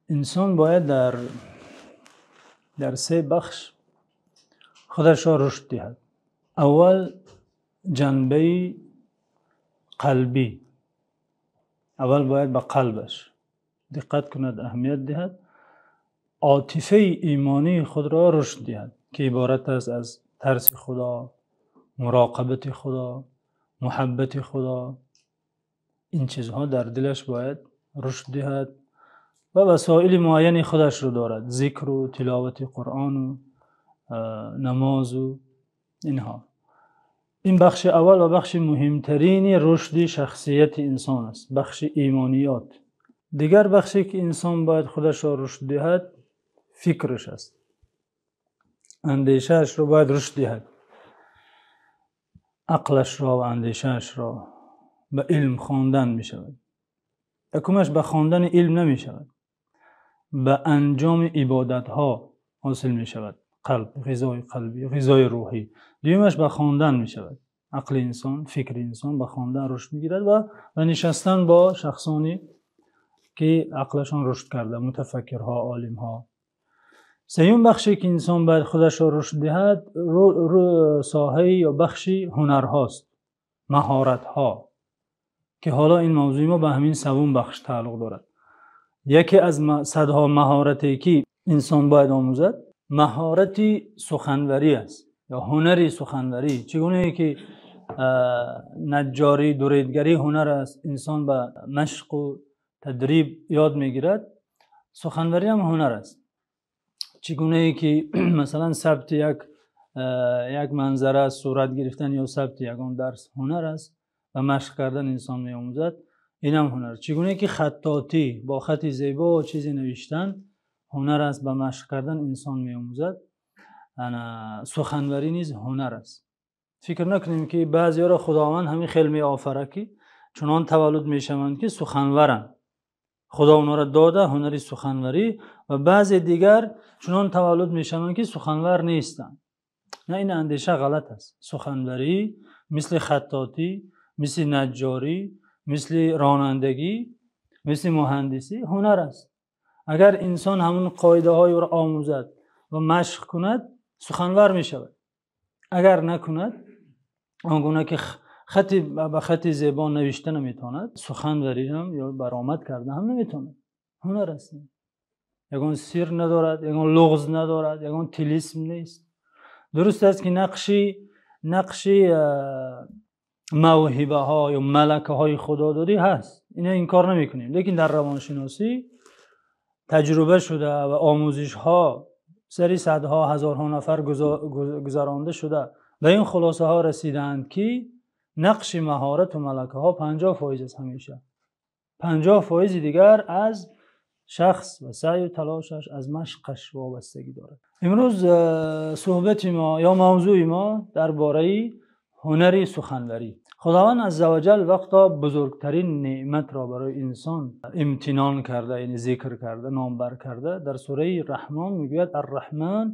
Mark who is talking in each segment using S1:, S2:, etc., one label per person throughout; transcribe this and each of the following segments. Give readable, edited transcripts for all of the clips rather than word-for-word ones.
S1: Инсон бояд дар се бахш худашро рушд диҳад. Аввал ҷанбаи қалбӣ. Аввал бояд ба қалбаш диққат кунад, аҳамият диҳад, отифаи имонии худро рушд диҳад, ки иборат аст аз тарси Худо, муроқибати Худо, муҳаббати Худо. Ин чизҳо дар дилаш бояд рушд диҳад ва васоили муайяне худашро дорад: зикр ва тиловати Қуръон ва намоз ва инҳо. Ин бахши аввал ва бахши муҳимтарини рушди шахсияти инсон аст, бахши имониёт. Дигар бахше ки инсон бояд худашро рушд диҳад, фикраш аст. Андешаашро бояд рушд диҳад. Ақлашро ва андешаашро ба илм хондан мешавад. Якумаш ба хондани илм намешавад, ба анҷоми ибодатҳо ҳосил мешавад. Қалб, ғизои қалбӣ, ғизои рӯҳӣ. Дуюмаш ба хондан мешавад. Ақли инсон, фикри инсон ба хондан рушд мегирад ва ба нишастан бо шахсоне ки ақлашон рушд карда, мутафаккирҳо, олимҳо. Сеюм бахше ки инсон бояд худашро рушд диҳад, соҳаи ё бахши ҳунарҳост, маҳоратҳо, ки ҳоло ин мавзӯи мо ба ҳамин севум бахш тааллуқ дорад. Яке аз садҳо маҳорате ки инсон бояд омӯзад, маҳорати суханварӣ аст ё ҳунари суханварӣ. Чӣ гуна ки наҷҷорӣ, дуредгарӣ ҳунар аст, инсон ба машқ ва тадриб ёд мегирад, суханварӣ ҳам ҳунар аст. Чӣ гуна ки масалан сабти як манзара, сурат гирифтан ё сабти ягон дарс ҳунар аст ва машқ кардан инсон меомӯзад, ин ҳам ҳунар. Чӣ гуна ки хаттотӣ, бо хати зебо чизе навиштан ҳунар аст, ба машқ кардан инсон меомӯзад, суханварӣ низ ҳунар аст. Фикр накунем ки баъзеҳоро Худованд ҳамин хел меофарад, ки чунон таваллуд мешаванд ки суханваранд. Худо онҳоро дода ҳунари суханварӣ, ва баъзе дигар чунон таваллуд мешаванд ки суханвар нестанд. На, ин андеша ғалат аст. Суханварӣ мисли хаттотӣ, мисли наҷҷорӣ, мисли ронандагӣ, мисли муҳандисӣ ҳунар аст. Агар инсон ҳамон қоидаҳои ӯро омӯзад ва машқ кунад, суханвар мешавад. Агар накунад, он гуна ки хати ба хати зебо навишта наметавонад, суханварӣ ҳам ё баромад карда ҳам наметавонад. Ҳунар аст. Ягон сир надорад, ягон луғз надорад, ягон тилисм нест. Дуруст аст ки нақши мавҳибаҳо ё малакаҳои худододӣ ҳаст, ино инкор намекунем, лекин дар равоншиносӣ таҷриба шуда ва омӯзишҳо сари садҳо ҳазорҳо нафар гузаронда шуда, ба ин хулосаҳо расидаанд ки нақши маҳорат ва малакаҳо 50% аст ҳамеша. 50% дигар аз шахс ва саъю талошаш, аз машқаш вобастагӣ дорад. Имрӯз суҳбати мо ё мавзӯи мо дар бораи ҳунари суханварӣ. Худованд азза ва ҷал вақто бузургтарин неъматро барои инсон имтинон карда, яъне зикр карда, номбар карда, дар сураи Раҳмон мегӯяд: Ар-Раҳмон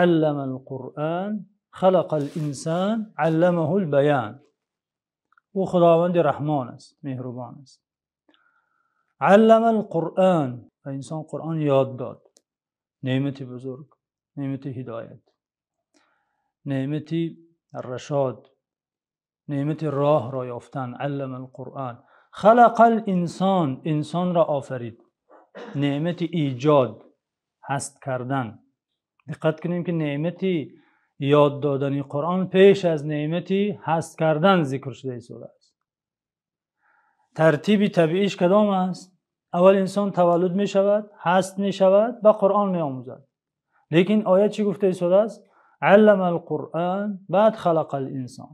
S1: аллама-л-Қуръон, халақа-л-инсон, алламаҳу-л-баён. Ӯ Худованди Раҳмон аст, меҳрубон аст. Аллама-л-Қуръон, ба инсон Қуръон ёд дод. Неъмати бузург, неъмати ҳидоят, неъмати рашод, неъмати роҳро ёфтан. Аллама-л-Қуръон, халақа-л-инсон, инсонро офарид. Неъмати эҷод, ҳаст кардан. Диққат кунем ки неъмати ёд додани Қуръон пеш аз неъмати ҳаст кардан зикр шуда истодааст. Тартиби табииш кадом аст? Аввал инсон таваллуд мешавад, ҳаст мешавад, ба Қуръон меомӯзад. Лекин оят чӣ гуфта истодааст? Аллама-л-Қуръон, баъд халақа-л-инсон.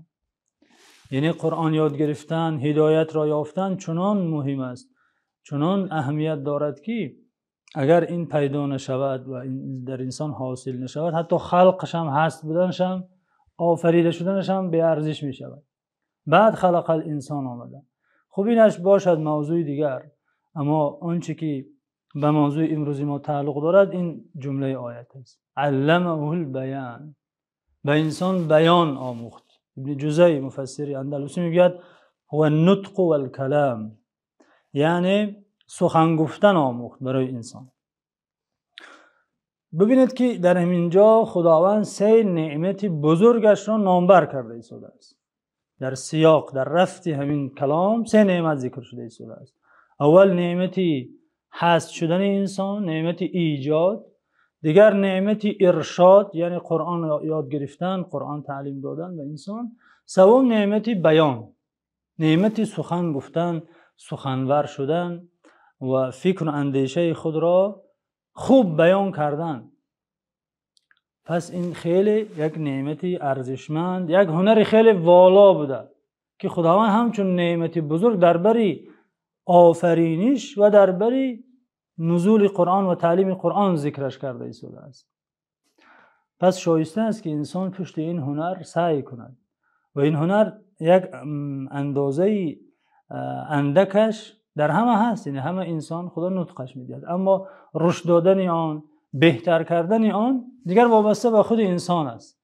S1: Яъне Қуръон ёд гирифтан, ҳидоятро ёфтан чунон муҳим аст, чунон аҳамият дорад ки агар ин пайдо нашавад ва дар инсон ҳосил нашавад, ҳатто халқаш ҳам, ҳаст буданаш ҳам, офарида шуданаш ҳам беарзиш мешавад. Баъд халақал-инсон омада. Хуб, инаш бошад мавзӯи дигар, аммо он чи ки ба мавзӯи имрӯзи мо тааллуқ дорад ин ҷумлаи оят аст. Алламаҳул-баён, ба инсон баён омӯхт. Ибни Ҷузай муфассири андалусӣ мегӯяд ҳува-н-нутқу вал-калом, яъне сухан гуфтан омӯхт барои инсон. Бубинед, ки дар ҳамин ҷо Худованд се неъмати бузургашро номбар карда истодааст. Дар сиёқ, дар рафти ҳамин калом се неъмат зикр шуда истодааст. Аввал неъмати ҳаст шудани инсон, неъмати эҷод, дигар неъмати иршод, яъне Қуръон ёд гирифтан, Қуръон таълим додан ба инсон. Севум неъмати баён, неъмати сухан гуфтан, суханвар шудан ва фикру андешаи худро хуб баён кардан. Пас ин хеле як неъмати арзишманд, як ҳунари хеле воло буда, ки Худованд ҳамчун неъмати бузург дар бари офариниш ва дар бари нузули Қуръон ва таълими Қуръон зикраш карда истодааст. Пас шоиста аст, ки инсон пушти ин ҳунар саъй кунад ва ин ҳунар як андозаи андакаш дар ҳама ҳаст, яъне ҳама инсон Худо нутқаш медиҳад, аммо рушд додани он, беҳтар кардани он дигар вобаста ба худи инсон аст.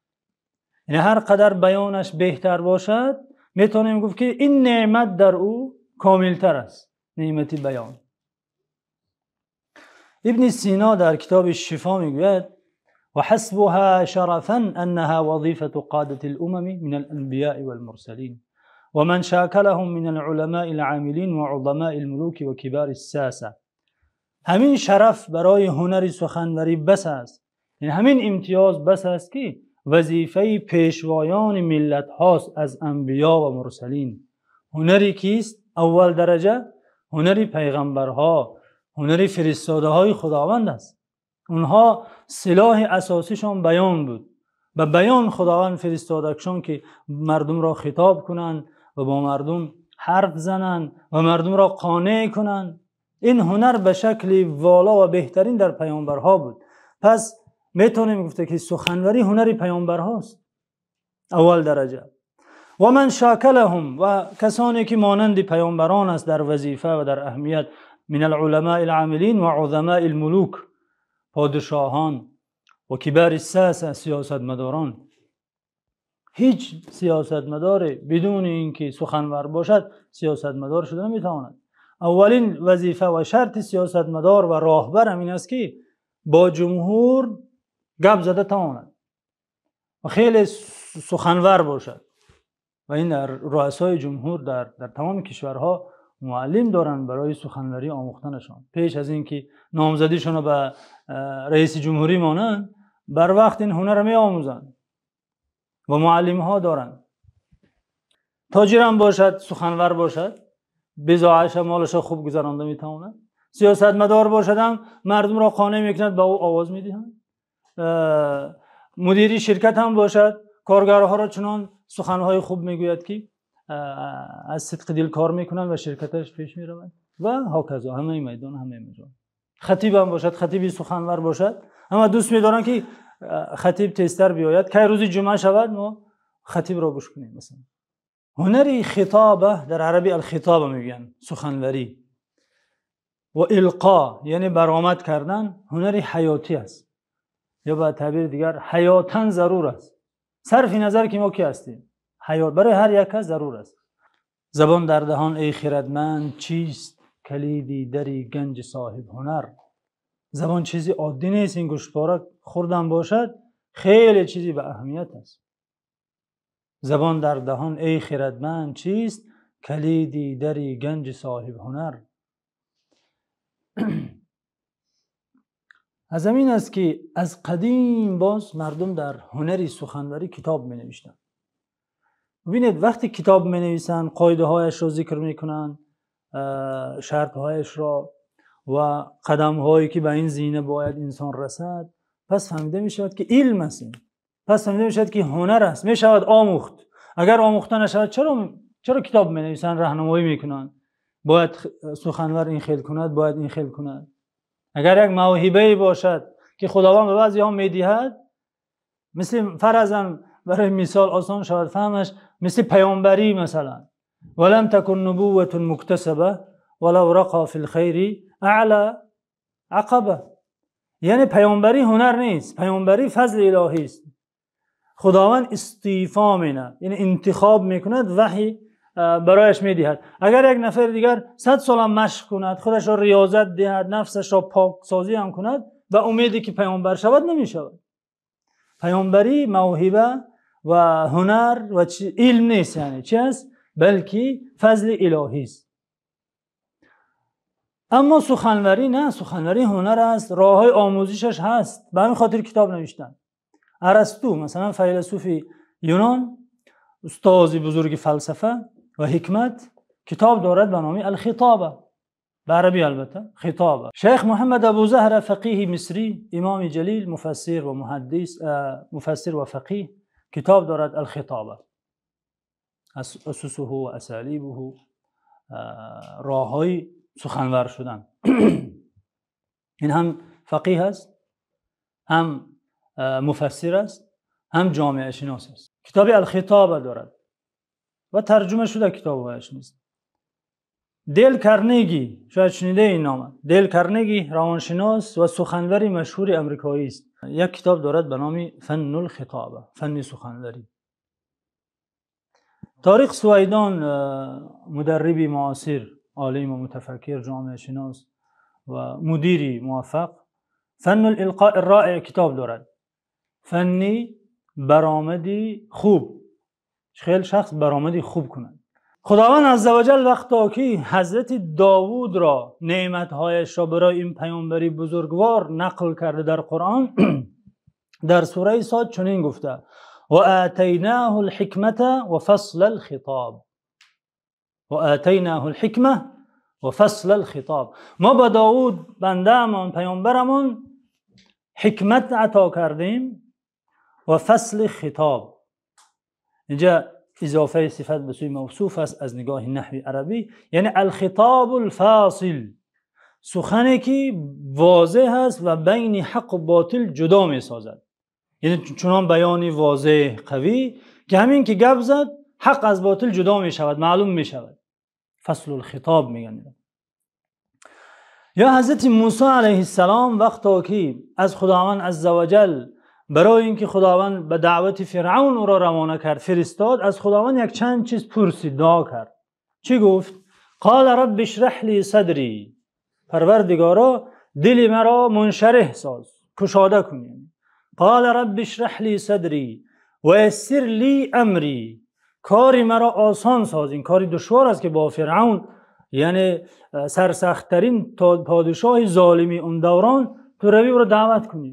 S1: Яъне ҳар қадар баёнаш беҳтар бошад, метавонем гуфт, ки ин неъмат дар ӯ комилтар аст, неъмати баён. Ибни Сино дар китоби Шифо мегӯяд: وحسبها شرفا أنها وظيفة قادة الأمم من الأنبياء والمرسلين ومن شاكلهم من العلماء العاملين وعظماء الملوك وكبار الساسة. Ҳамин шараф барои ҳунари суханварӣ бас аст, яъне ҳамин имтиёз бас аст, ки вазифаи пешвоёни миллат ҳост аз анбиё ва мурсалин. Ҳунари кист? Аввал дараҷа ҳунари пайғамбарҳо, ҳунари фиристодаҳои Худованд аст. Онҳо силоҳи асосишон баён буд. Ба баён Худованд фиристодакшон, ки мардумро хитоб кунанд ва бо мардум ҳарф зананд ва мардумро қонеъ кунанд. Ин ҳунар ба шакли воло ва беҳтарин дар паёмбарҳо буд. Пас метавонем гуфта, ки суханварӣ ҳунари паёмбарҳост аввал дараҷа. Ва ман шакалаҳум, ва касоне ки монанди паёмбарон аст дар вазифа ва дар аҳамият, мин алуламаи аломилин ва узамаи алмулук, подшоҳон ва кибари саса, сиёсатмадорон. Ҳеҷ сиёсатмадоре бидуни инки суханвар бошад сиёсатмадор шуда наметавонад. Аввалин вазифа ва шарти сиёсатмадор ва роҳбар ҳамин аст, ки бо ҷумҳур гап зада тавонад ва хеле суханвар бошад. Ва ин дар руасои ҷумҳур дар тамоми кишварҳо муаллим доранд барои суханварӣ омӯхтанашон. Пеш аз ин ки номзадишонро ба раиси ҷумҳурӣ монанд, бар вақт ин ҳунарро меомӯзанд ва муаллимҳо доранд. Тоҷирам бошад, суханвар бошад, бизоаша молаша хуб гузаронда метавонад. Сиёсатмадор бошадам, мардумро қонеъ мекунад, ба ӯ овоз медиҳанд. Мудири ширкат ҳам бошад, коргарҳоро чунон суханҳои хуб мегӯяд, ки аз сидқи дил кор мекунанд ва ширкаташ пеш меравад ва ҳоказо. Ҳамаи майдон, ҳамаи маҷол. Хатиб ҳам бошад, хатиби суханвар бошад, ҳама дӯст медоранд, ки хатиб тезтар биёяд, кай рӯзи ҷумъа шавад, мо хатибро гӯш кунем. Масалан, ҳунари хитоба, дар арабӣ алхитоба мегӯянд, суханварӣ ва илқо, яъне баромад кардан, ҳунари ҳаётӣ аст, ё ба таъбири дигар ҳаётан зарур аст. Сарфи назар ки мо ки ҳастем, ҳаёт барои ҳар як кас зарур аст. Забон дар даҳон, эй хирадманд, чист? Калиди дари ганҷи соҳиб ҳунар. Забон чизи оддӣ нест, ин гӯштпора хурдам бошад, хеле чизи ба аҳамият аст. Забон дар даҳон, эй хирадманд, чист? Калиди дари ганҷи соҳиб ҳунар. Аз ҳамин аст, ки аз қадим боз мардум дар ҳунари суханварӣ китоб менавиштанд. Бубинед, вақте китоб менависанд, қоидаҳояшро зикр мекунанд, шартҳояшро ва қадамҳое ки ба ин зина бояд инсон расад. Пас фаҳмида мешавад, ки илм аст ин. Пас фаҳмида мешавад, ки ҳунар аст, мешавад омӯхт. Агар омӯхта нашавад, чаро китоб менависанд, раҳнамоӣ мекунанд? Бояд суханвар ин хел кунад, бояд ин хел кунад. Агар як мавҳибае бошад, ки Худованд ба баъзеҳо медиҳад, мисли фарзан, барои мисол осон шавад фаҳмаш, мисли паёмбарӣ масалан, валам такун нубувватун муктасаба валав рақа фил хайри аъла ақаба. Яъне паёмбарӣ ҳунар нест, паёмбарӣ фазли илоҳӣ аст. Худованд истифо менад, яъне интихоб мекунад, ваҳй барояш медиҳад. Агар як нафари дигар 100 сол ҳам машқ кунад, худашро риёзат диҳад, нафсашро поксозӣ ҳам кунад, ба умеде ки паёмбар шавад намешавад. Паёмбарӣ мавҳиба ва ҳунар ва илм нест, яъне чӣ аст? Балки фазли илоҳӣ аст. Аммо суханварӣ не, суханварӣ ҳунар аст, роҳҳои омӯзишаш ҳаст. Ба ҳамин хотир китоб навиштанд. Арасту масалан файласуфи юнон, устози бузурги фалсафа ва ҳикмат, китоб дорад ба номи Ал-Хитоба, ба арабӣ албатта, Хитоба. Шайх Муҳаммад Абу Заҳра фақеҳи мисрӣ, имоми ҷалил, муфассир ва муҳаддис, муфассир ва фақеҳ, китоб дорад Ал-Хитоба. Усусуҳу ва асалибуҳу, роҳҳои суханвар шудан. Ин ҳам фақеҳ аст, ҳам муфассир аст, ҳам ҷомеашинос аст. Китоби Ал-Хитоба дорад ва тарҷума шуда китобҳояш нест. Дел Карнеги, шояд шунида ин ном, Дел Карнеги равоншинос ва суханвари машҳури амрикоӣ аст. Як китоб дорад ба номи Фаннул Хитоба, фанни суханварӣ. Ториқ Сувайдон, мударриби муосир, олим ва мутафаккир, ҷомеашинос ва мудири муваффақ, Фаннул Илқои Роиъ китоб дорад. Фанни баромади хуб, хеле шахс баромади хуб кунад. Худованд азза ва ҷал вақте ки ҳазрати Довуд ро неъматҳояшро барои ин паёмбари бузургвор нақл карда дар Қуръон, дар сураи Сод чунин гуфта: ва атайнаҳул ҳикмата ва фаслал хитоб. Ва атайнаҳул ҳикмата ва фаслал хитоб. Мо ба Довуд бандаамон, паёмбарамон ҳикмат ато кардем ва фасли хитоб. Инҷо изофаи сифат ба сӯи мавсуф аст аз нигоҳи наҳви арабӣ, яъне алхитобул фосил, сухане ки возеҳ аст ва байни ҳақ ва ботил ҷудо месозад. Яъне чунон баёни возеҳ қавӣ ки ҳамин ки гап зад ҳақ аз ботил ҷудо мешавад, маълум мешавад. Фаслул хитоб мегӯянд. Ё ҳазрати Мусо алайҳиссалом вақте ки аз Худованд азза ва ҷал барои инки Худованд ба даъвати Фиръавн ӯро равона кард, фиристод, аз Худованд як чанд чиз пурсид, дуо кард. Чӣ гуфт? Қол рабби ишраҳ ли садри. Парвардигоро, дили маро муншариҳ соз, кушода кун. Қол рабби ишраҳ ли садри ва яссир ли амри. Кори маро осон соз. Ин кори душвор аст ки бо Фиръавн, яъне сарсахттарин подшоҳи золими он даврон, ту рави ӯро даъват кунӣ.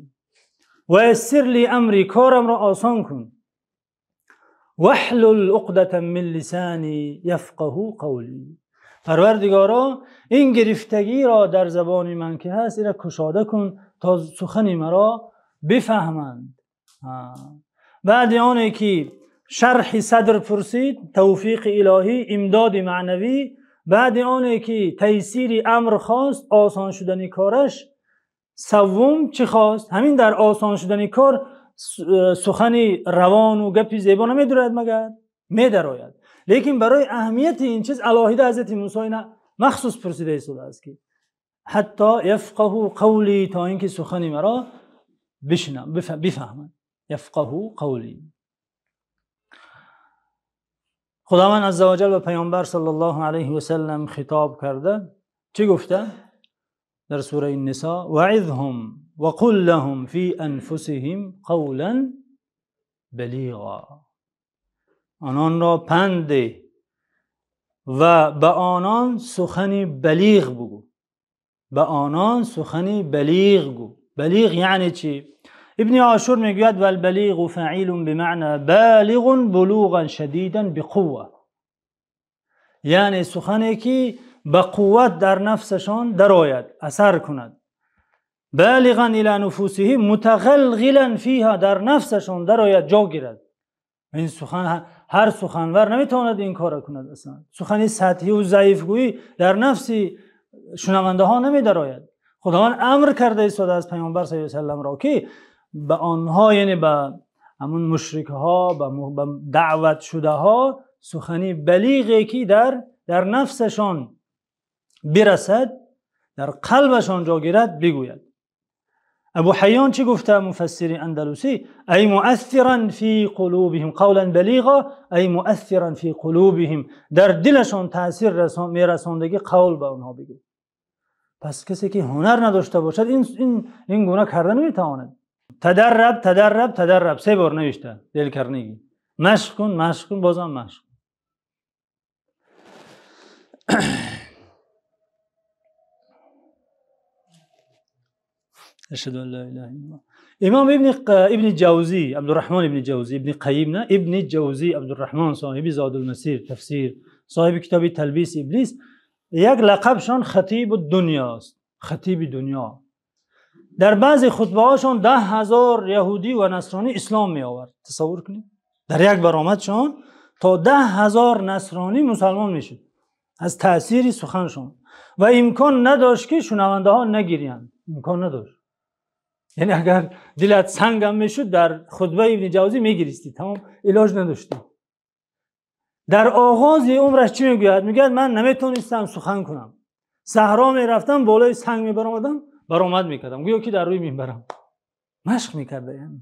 S1: Ва яссир ли амри, корамро осон кун. Ваҳлул уқдатан мин лисани яфқаҳу қавли. Парвардигоро, ин гирифтагиро дар забони ман ки ҳаст, инро кушода кун то сухани маро бифаҳманд. Баъди оне ки шарҳи садр пурсид, тавфиқи илоҳӣ, имдоди маънавӣ, баъди оне ки тайсири амр хост, осон шудани кораш, севум чӣ хост? Ҳамин дар осон шудани кор сухани равон ва гапи зебо намедарояд, магар медарояд. Лекин барои аҳамияти ин чиз алоҳида ҳазрати Мусо ина махсус пурсида истодааст ки ҳатто яфқаҳу қавли, то инки сухани маро бифаҳманд. Яфқаҳу қавли. Худованд азза ва ҷал ба паёмбар саллаллоҳу алайҳи васаллам хитоб карда чӣ гуфта? Дар сураи Нисо: ваъизҳум ва қул лаҳум фи анфусиҳим қавлан балиға. Ононро панд деҳ ва ба онон сухани балиғ бигӯ. Ба онон сухани балиғ гӯ. Балиғ яъне чӣ? Ибни Ошур мегӯяд: валбалиғу фаъилун бимаъна балиғун булуған шадидан биқувва. Яъне сухане ки ба қувват дар нафсашон дарояд, асар кунад. Балиған ила нуфусиҳим мутағалғилан фиҳа, дар нафсашон дарояд, ҷо гирад. Ин сухан ҳар суханвар наметавонад ин корро кунад. Аслан сухани сатҳӣ ва заифгӯӣ дар нафси шунавандаҳо намедарояд. Худованд амр карда истодааст паёмбар саллаллоҳу алайҳи васаллам ро ки ба онҳо, яъне ба ҳамон мушрикҳо, ба даъват шудаҳо сухани балиғе ки дар нафсашон бирасад, дар қалбашон ҷо гирад, бигӯяд. Абу Ҳайён чӣ гуфта муфассири андалусӣ? Ай муассиран фи қулубиҳим қавлан балиға, ай муассиран фи қулубиҳим, дар дилашон таъсир мерасондагӣ қавл ба онҳо бигӯ. Пас касе ки ҳунар надошта бошад ин гуна карда наметавонад. Тадарраб, тадарраб, тадарраб, се бор навишта Дейл Карнеги. Машқ кун, машқ кун, бозам машқ. Ашҳаду ан ла илаҳа иллаллоҳ. Имом Ибни Ҷавзӣ, Абдурраҳмон Ибни Ҷавзӣ, Ибни Қайим на, Ибни Ҷавзӣ Абдурраҳмон соҳиби Зодулмасир, тафсир, соҳиби китоби Талбиси Иблис, як лақабшон Хатиби дунё аст. Хатиби дунё. Дар баъзе хутбаҳошон 10,000 яҳудӣ ва насронӣ ислом меовард. Тасаввур кунед, дар як баромадшон то 10,000 насронӣ мусалмон мешуд аз таъсири суханшон, ва имкон надошт ки шунавандаҳо нагирянд. Имкон надошт. Яъне агар дилат сангам мешуд дар хутбаи Ибни Ҷавзӣ мегиристӣ, тамом, илоҷ надоштӣ. Дар оғози умраш чӣ мегӯяд? Мегӯяд ман наметавонистам сухан кунам, саҳро мерафтам, болои санг мебаромадам, баромад мекардам, гӯё ки дар рӯи минбарам машқ мекарда. Яъне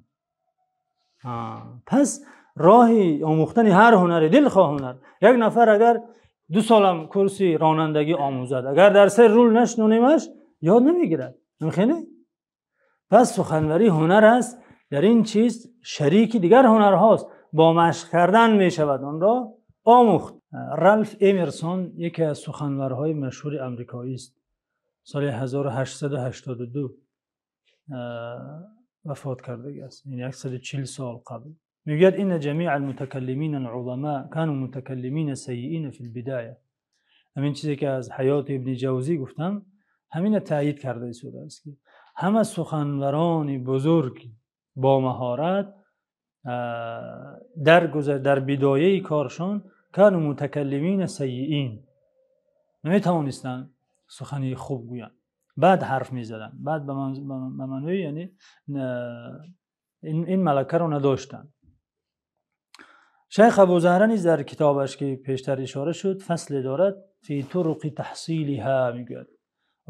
S1: пас роҳи омӯхтани ҳар ҳунаре, дилхоҳ ҳунар, як нафар агар 2 солам курси ронандагӣ омӯзад, агар дар сари рул нашнонемаш, ёд намегирад. Намехеле? Пас суханварӣ ҳунар аст, дар ин чиз шарики дигар ҳунарҳост, бо машқ кардан мешавад онро омӯхт. Ралф Эмерсон яке аз суханварҳои машҳури амрикоӣ аст. Соли 1882 вафот кардагиаст, яъне 140 сол қабл. Мегӯяд инна ҷамиа алмутакаллимина алузама кану мутакаллимина сайиина фил бидоя. Ҳамин чизе ки аз ҳаёти Ибни Ҷавзӣ гуфтам, ҳамина таъйид карда истодааст ки ҳама суханварони бузург бо маҳорат дар бидояи коршон кану мутакаллимина сайиин, наметавонистанд сухани хуб гӯянд, баъд ҳарф мезаданд, баъд ба маънои яъне ин малакаро надоштанд. Шайх Абу Заҳра низ дар китобаш ки пештар ишора шуд фасле дорад, фи туруқи таҳсилиҳа, мегӯяд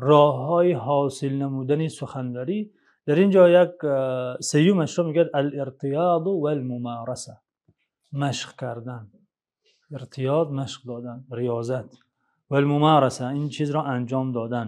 S1: роҳҳои ҳосил намудани суханварӣ. Дар ин ҷо як сеюмашро мегӯяд ал-иртиёду вал-мумараса, машқ кардан. Иртиёд машқ додан, риёзат, вал-мумараса ин чизро анҷом додан.